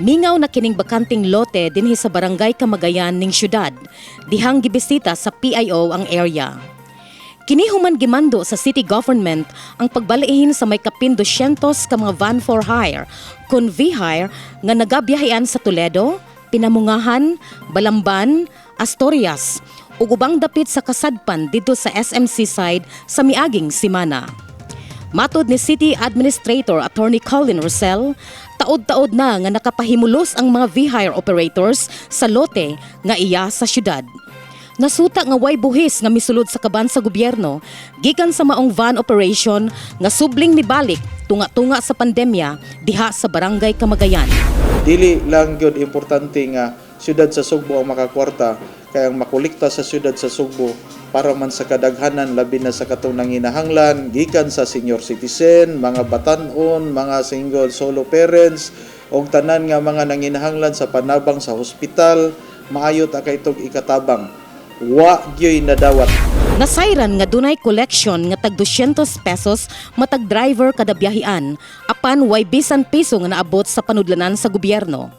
Mingaw na kining bakanting lote dinhi sa Barangay Kamagayan ning syudad, dihang gibisita sa PIO ang area. Kini human gimando sa city government ang pagbalihin sa may kapin 200 ka mga van for hire kon V-hire nga nagabiyahean sa Toledo, Pinamungahan, Balamban, Asturias ug ubang dapit sa kasadpan didto sa SM Seaside sa miaging semana. Matod ni City Administrator Attorney Colin Rosell, taod-taod na nga nakapahimulos ang mga V-hire operators sa lote nga iya sa syudad. Nasuta nga way buhis nga misulod sa kaban sa gobyerno gikan sa maong van operation nga subling mibalik tunga-tunga sa pandemya diha sa Barangay Kamagayan. Dili lang gyud importante nga siyudad sa Sugbo ang makakwarta, kay ang makolekta sa siyudad sa Sugbo para man sa kadaghanan, labi na sa katong nanginahanglan gikan sa senior citizen, mga batanon, mga single solo parents og tanan nga mga nanginahanglan sa panabang sa hospital, maayo ta kay itong ikatabang. Wa gyoy nadawat. Nasayran nga dunay collection nga tag 200 pesos matag driver kada biyahian, apan way bisan piso nga naabot sa panudlanan sa gobyerno.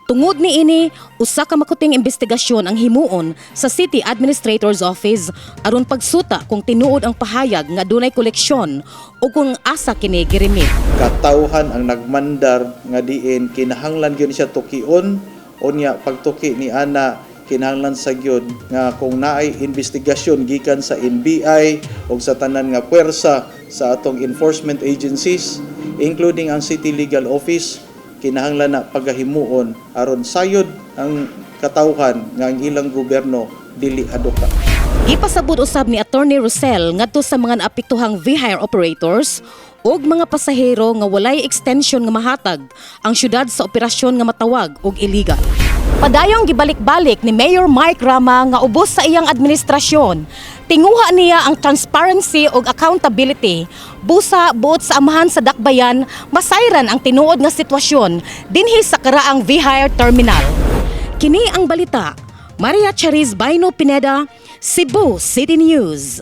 Tungod ni ini, usa ka makuting investigasyon ang himuon sa City Administrator's Office aron pagsuta kung tinuod ang pahayag nga dunay koleksyon o kung asa kini giremit. Katawhan ang nagmandar nga diin kinahanglan gyud siya tukion. Unya pagtuki ni ana, kinahanglan sa gyud nga kung naay investigasyon gikan sa NBI o sa tanan nga puwersa sa atong enforcement agencies, including ang City Legal Office, kinahanglan na pagahimuon aron sayod ang katawhan nga ang ilang gobyerno dili aduka. Gipasabot usab ni Attorney Rosell ngadto sa mga naapektuhang V-hire operators ug mga pasahero nga walay extension nga mahatag ang syudad sa operasyon nga matawag og illegal. Padayong gibalik-balik ni Mayor Mike Rama nga ubos sa iyang administrasyon. Tinguha niya ang transparency ug accountability. Busa buot sa amahan sa dakbayan, masayran ang tinuod nga sitwasyon dinhi sa karaang V-hire terminal. Kini ang balita. Maria Chariz Baino Pineda, Cebu City News.